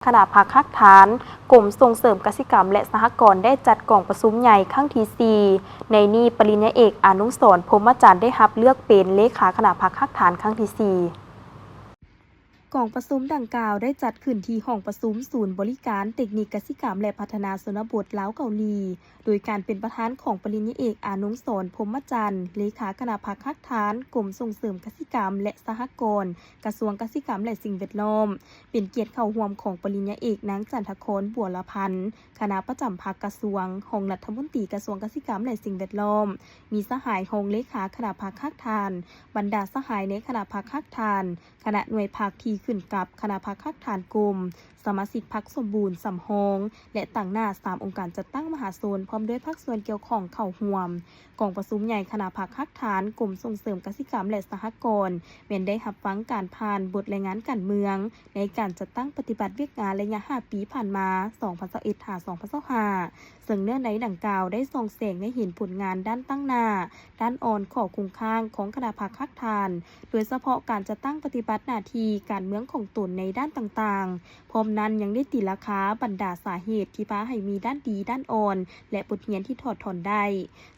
ຄະນະພັກຮາກຖານ ກົມສົ່ງເສີມກະສິກຳ ແລະ ສະຫະກອນ ໄດ້ຈັດກອງປະຊຸມໃຫຍ່ຄັ້ງທີສີ່ ໃນນີ້ປະລິນຍາເອກ ອານຸງສອນ ພົມມະຈັນ ໄດ້ຮັບເລືອກເປັນເລຂາຄະນະພັກຮາກຖານຄັ້ງທີສີ່. ກອງປະຊຸມດັ່ງກ່າວໄດ້ຈັດຂຶ້ນທີ່ຫ້ອງປະຊຸມສູນບໍລິການເຕັກນິກກະສິກຳ ແລະ ພັດທະນາຊົນນະບົດລາວເກົາຫຼີ ໂດຍການເປັນປະທານຂອງປະລິນຍາເອກ ອານຸງສອນ ພົມມະຈັນ ເລຂາຄະນະພັກຮາກຖານ ກົມສົ່ງເສີມກະສິກຳ ແລະ ສະຫະກອນ ກະຊວງກະສິກຳ ແລະ ສິ່ງແວດລ້ອມ, ເປັນກຽດເຂົ້າຮ່ວມຂອງປະລິນຍາເອກ ນາງ ຈັນທະຄອນ ບົວລະພັນ ຄະນະປະຈຳພັກກະຊວງ, ຮອງລັດຖະມົນຕີກະຊວງກະສິກຳ ແລະ ສິ່ງແວດລ້ອມ, ມີສະຫາຍຮອງເລຂາຄະນະພັກຮາກຖານ, ບັນດາສະຫາຍໃນຄະນະພັກຮາກຖານ, ຄະນະໜ່ວຍພັກທີ່ຂຶ້ນກັບຄະນະພັກຮາກຖານກົມ, ສະມາຊິກພັກສົມບູນສຳຮອງ ແລະ ຕາງໜ້າສາມອົງການຈັດຕັ້ງມະຫາຊົນ ພ້ອມດ້ວຍພາກສ່ວນກ່ຽວຂ້ອງເຂົ້າຮ່ວມ. ກອງປະຊຸມໃຫຍ່ຄະນະພັກຮາກຖານ ກົມສົ່ງເສີມກະສິກຳ ແລະ ສະຫະກອນ ແມ່ນໄດ້ຮັບຟັງການຜ່ານບົດລາຍງານການເມືອງ ໃນການຈັດຕັ້ງປະຕິບັດວຽກງານໄລຍະຫ້າປີຜ່ານມາ ສອງພັນຊາວເອັດ ຫາ ສອງພັນຊາວຫ້າ ເຊິ່ງເນື້ອໃນດັ່ງກ່າວໄດ້ສ່ອງແສງໃຫ້ເຫັນຜົນງານດ້ານຕັ້ງໜ້າ, ດ້ານອ່ອນ, ຂໍ້ຄົງຄ້າງຂອງຄະນະພັກຮາກຖານ, ໂດຍສະເພາະການຈັດຕັ້ງປະຕິບັດໜ້າທີ່ການເມືອງຂອງຕົນໃນດ້ານຕ່າງໆ. ພ້ອມນັ້ນຍັງໄດ້ຕີລາຄາບັນດາສາເຫດທີ່ພາໃຫ້ມີດ້ານດີ, ດ້ານອ່ອນ ແລະ ບົດຮຽນທີ່ຖອດຖອນໄດ້,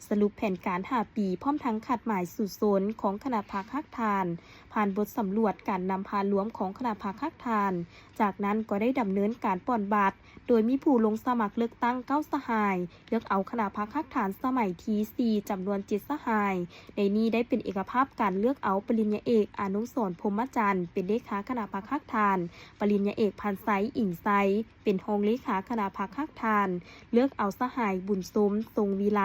ສະຫຼຸບແຜນການຫ້າປີ ພ້ອມທັງຄາດໝາຍສູ້ຊົນຂອງຄະນະພັກຮາກຖານ, ຜ່ານບົດສຳຫຼວດການນຳພາລວມຂອງຄະນະພັກຮາກຖານ. ຈາກນັ້ນກໍໄດ້ດຳເນີນການປ່ອນບັດ ໂດຍມີຜູ້ລົງສະໝັກເລືອກຕັ້ງເກົ້າສະຫາຍ, ເລືອກເອົາຄະນະພັກຮາກຖານສະໄໝທີສີ່ ຈຳນວນເຈັດສະຫາຍ. ໃນນີ້ໄດ້ເປັນເອກະພາບການເລືອກເອົາປະລິນຍາເອກ ອານຸງສອນ ພົມມະຈັນ ເປັນເລຂາຄະນະພັກຮາກຖານ, ປະລິນຍາເອກ ພັນໄຊ ອິງໄຊ ເປັນຮອງເລຂາຄະນະພັກຮາກຖານ, ເລືອກເອົາສະຫາຍ ບຸນຊົມ ຊົງວິໄລ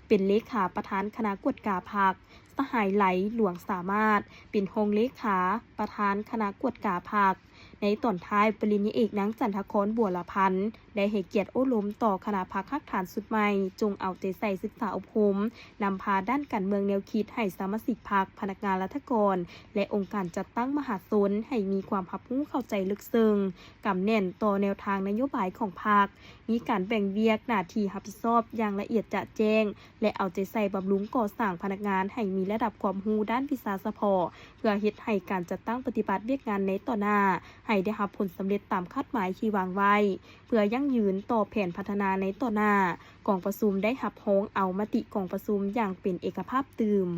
ເປັນເລຂາປະທານຄະນະກວດກາພັກ, ສະຫາຍ ໄຫຼ ຫຼວງສາມາດ ເປັນຮອງເລຂາປະທານຄະນະກວດກາພັກ. ໃນຕອນທ້າຍ, ປະລິນຍາເອກ ນາງ ຈັນທະຄອນ ບົວລະພັນ ໄດ້ໃຫ້ກຽດໂອ້ລົມຕໍ່ຄະນະພັກຮາກຖານຊຸດໃໝ່, ຈົ່ງເອົາໃຈໃສ່ສຶກສາອົບຮົມ, ນຳພາດ້ານການເມືອງແນວຄິດໃຫ້ສະມາຊິກພັກ, ພະນັກງານລັດຖະກອນ ແລະ ອົງການຈັດຕັ້ງມະຫາຊົນ ໃຫ້ມີຄວາມຮັບຮູ້ເຂົ້າໃຈເລິກເຊິ່ງ, ກຳແໜ້ນຕໍ່ແນວທາງນະໂຍບາຍຂອງພັກ, ມີການແບ່ງວຽກໜ້າທີ່ຮັບຜິດຊອບຢ່າງລະອຽດຈະແຈ້ງ ແລະ ເອົາໃຈໃສ່ບຳລຸງກໍ່ສ້າງພະນັກງານໃຫ້ມີລະດັບຄວາມຮູ້ດ້ານວິຊາສະເພາະ ເພື່ອເຮັດໃຫ້ການຈັດຕັ້ງປະຕິບັດວຽກງານໃນຕໍ່ໜ້າ ໃຫ້ໄດ້ຮັບຜົນສຳເລັດຕາມຄາດໝາຍທີ່ວາງໄວ້ ເພື່ອຢັ້ງຢືນຕໍ່ແຜນພັດທະນາໃນຕໍ່ໜ້າ. ກອງປະຊຸມໄດ້ຮັບຮອງເອົາມະຕິກອງປະຊຸມຢ່າງເປັນເອກະພາບຕື່ມ.